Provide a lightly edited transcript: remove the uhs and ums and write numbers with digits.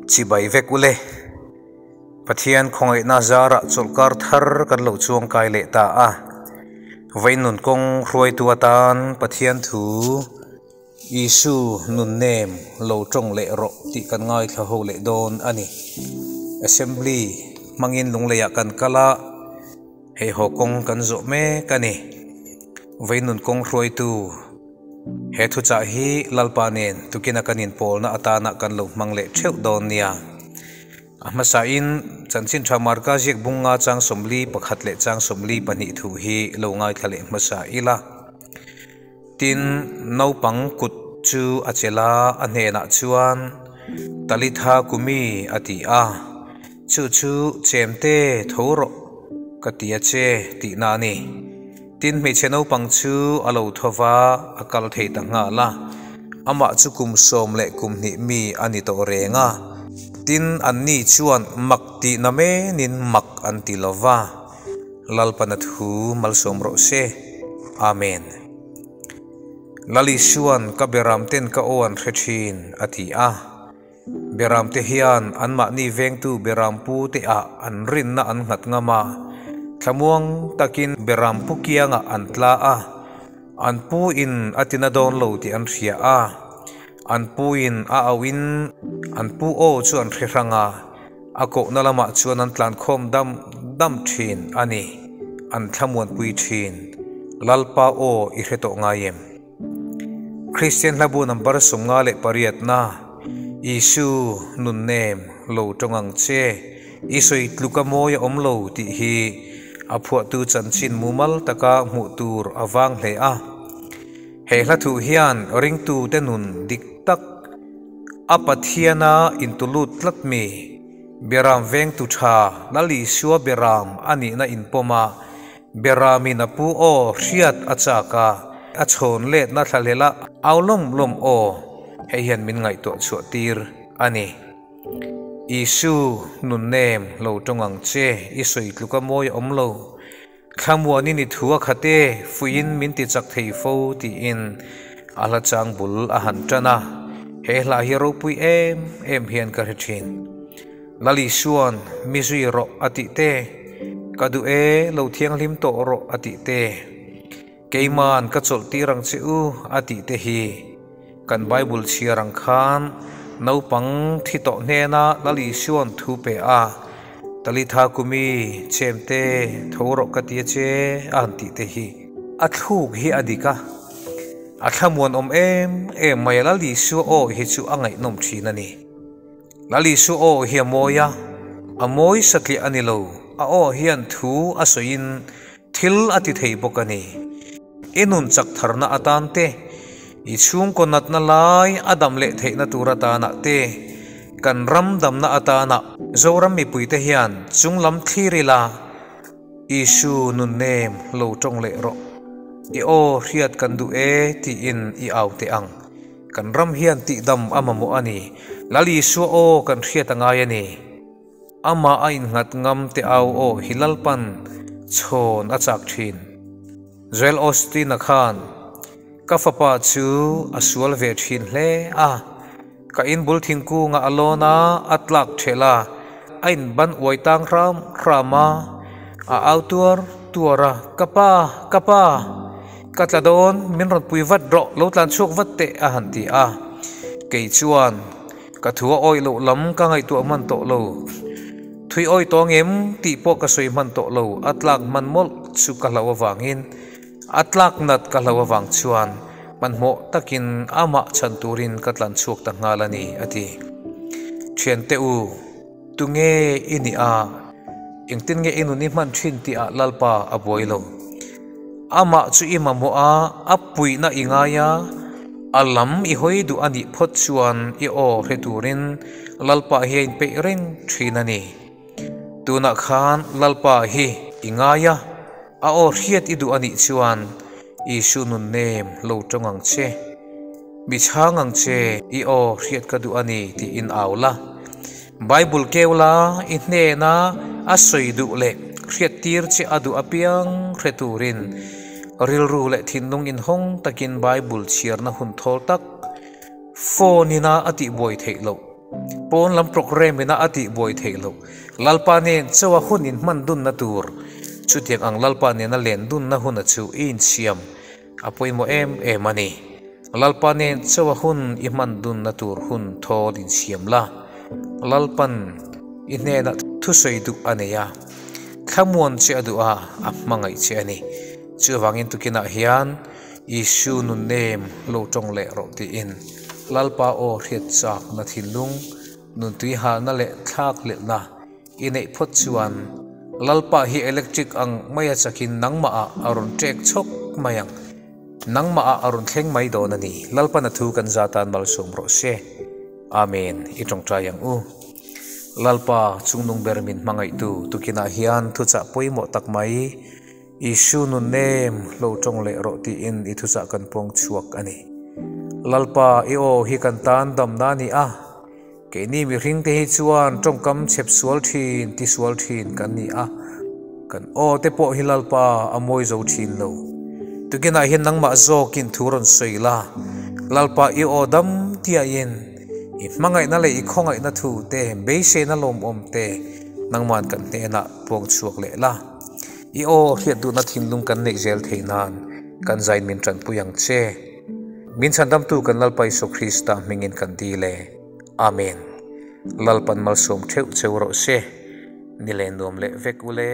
Chibai vek ule. Pathian khawngaihna zarah chawlhkar thar kan lo chuang kai leh ta a. Vawiin nun kawng hruaitu atan Pathian thu Isu nun nem lo tawng leh rawh tih kan ngaithla ho leh dawn a ni. Assembly hmangin lungleiah kan kal a, hei haw kawng kan zawh mek a ni. Vawiin nun kawng hruaitu He thuchah hi Lalpa nen tukina kan inpawlna atana kan lo hmang leh theuh dawn nia. A hmasain Chanchin Tha Marka ziak bunga chang 41 leh chang 42 thu hi lo ngaithla leh hmasa ila. Tin, naupang kut chu a chelh a, a hnenah chuan, Talitha kumi a ti a, chu chu chemte tho rawh ka ti a che tihna a ni. Tin, hmeichhe naupang chu a lo tho va, a kal thei ta nghal a. Amah chu kum 12 mi a ni tawh reng a. Tin, anni chuan mak tihna menin mak an ti lo va. Lalpana thu malsawm rawh se. Amen. Lal Isuan ka beram ten ka aw an hre thin, a ti a. Beramte hian anmahni vengtu berampu te ah an rinna an nghat ngam a, thlamuang takin berampu kiangah an tla a, an pu in a tina dawn lo tih an hria a, an pu in a auhin an pu aw chu an hre hrang a, a kohna lamah chuan an tlankhawm dam dam thin a ni, an thlamuanpui thin. Lalpa aw i hre tawh ngai em? Kristian hlabu number 58 na Isu nun nem lo tawng ang che i sawi tluka mawi a awm lo tih hi a phuahtu chanchin mumal taka hmuh tur a vang hle a. He hla thu hian ringtu te nun dik tak a Pathiana intulut tlat mi Beram vengtu tha Lal Isua Beram a nihna inpawm a, Beramin a pu aw hriat a chak a, a chhawn letna thlahlel a au lawm lawm aw, hei hian min ngaihtuah chhuah tir a ni. Isu nun nem lo tawng ang che, i sawi tluka mawi a awm lo. Thlamuanin i thu a khat e, fuiin min ti chak thei fo tiin a hla chang bul a han tan a, he hla hi ropui em em hian ka hre thin. Lal Isuan mi zui rawh a tih te, ka duh e, lo thianghlim tawh rawh a tih te, keiman ka chawlh tir ang che u a tih te hi kan Bible chhiar ang khan naupang thi tawh hnena Lal Isuan thu pe a, Talitha kumi, chemte, tho rawh ka ti a che a han tih te hi. A thluk hi a dik a, a thlamuan awm em em mai a, Lal Isua aw hi chu a ngaihnawm thin a ni. Lal Isu aw hi a mawi a, a mawi satliah a ni lo, a aw hian thu a sawiin thil a ti thei bawk a ni. I nun chak tharna atan te, i chhungkaw natna lai a dam leh theihna tur atanah te, kan ram damna atanah Zoram mipuite hian chunglam thlir ila, Isu nun nem lo tawng leh rawh, i aw hriat kan duh e tiin i au teh ang. Kan ram hian tihdam a mamawh a ni. Lal Isua aw kan hriat a ngai a ni. Amah a innghat ngam te au aw hi Lalpan chhawn a chak thin. Joel Osteen-a khan, Ka fapa chu a sual ve thin hle a, ka inbul thingkungah a lawn a, a tlak thelh a, a inban uai tang hram hram a, a au tuar tuar a, Ka pa! Ka pa! Ka tla dawn, min rawn pui vat rawh, lo tlan chhuak vat teh a han ti a. Kei chuan ka thu a awih loh lam ka ngaihtuah hman tawh lo. Thui awih tawng em tih pawh ka sawi hman tawh lo, a tlak hman mawlh chu ka hlauh avangin, a tlak nat ka hlauh avang chuan hmanhmawh takin amah chhan turin ka tlan chhuak ta nghal a ni, a ti. Thiante u, tunge i nih a? Engtin nge i nun i hman thin tih ah Lalpa a buai lo. Amah chu i mamawh a, a puihna i ngai a, a lam i hawi duh a nih phawt chuan i aw hre turin Lalpa hi a inpeih reng thin a ni. Tunah khan Lalpa hi i ngai a, a aw hriat i duh a nih chuan Isu nun nem lo tawng ang che. Mi chhang ang che, i aw hriat ka duh a ni tiin au la. Bible keu la i hnena a sawi duh leh hriattir che a duh apiang hre turin rilru leh thinlung inhawng takin Bible chhiarna hun thawl tak phone ina a tihbuai theih loh. Pawn lam programme ina a tih buai theih loh. Lalpa nen chauha hun inhman dunna tur. Chutiang ang Lalpa nena len dunna huna chu i insiam a pawimawh em em a ni. Lalpa nen chauha hun i hman dunna tur hun thawl insiam la. Lalpan i hnenah thusawi duh a nei a, thlamuan che a duh a, a hmangaih che a ni. Chuvangin tukinah hian Isu nun nem lo tawng leh rawh tiin Lalpa aw hriat chakna thinlung, nun tuihalna leh thlakhlelhna i neih phawt chuan Lalpa hi electric ang maia chakin nangmahah a rawn ṭek chhawk mai ang. Nangmahah a rawn thleng mai dawn a ni. Lalpan a thu kan zatan malsawm rawh se. Amen. I tawngtai ang u. Lalpa chungnung ber min hmangaihtu tukinah hian thuchah pawimawh tak mai Isu nun nem lo tawng leh rawh tiin i thuchah kan pawng chhuak a ni. Lalpa, i aw hi kan tan damna a ni a. Keini mihringte hi chuan tawngkam chhep sual thin, ti sual thin kan ni a. Kan aw te pawh hi Lalpa a mawi zo thin lo. Tukinah hian nangmah zawkin thu rawn sawi la, Lalpa i aw dam tiahin i hmangaihna leh i khawngaihna thu te, beiseina lawmawm te nangman kan hnenah puang chhuak leh la. I aw hriat duhna thinlung kan neih zel theih nan kan zain min tanpui ang che. Min chhandamtu kan Lalpa Isua Krista hmingin kan dil e. Amen. Lalpan malsawm theuh cheu rawh se. Ni leh nuam leh vek ule.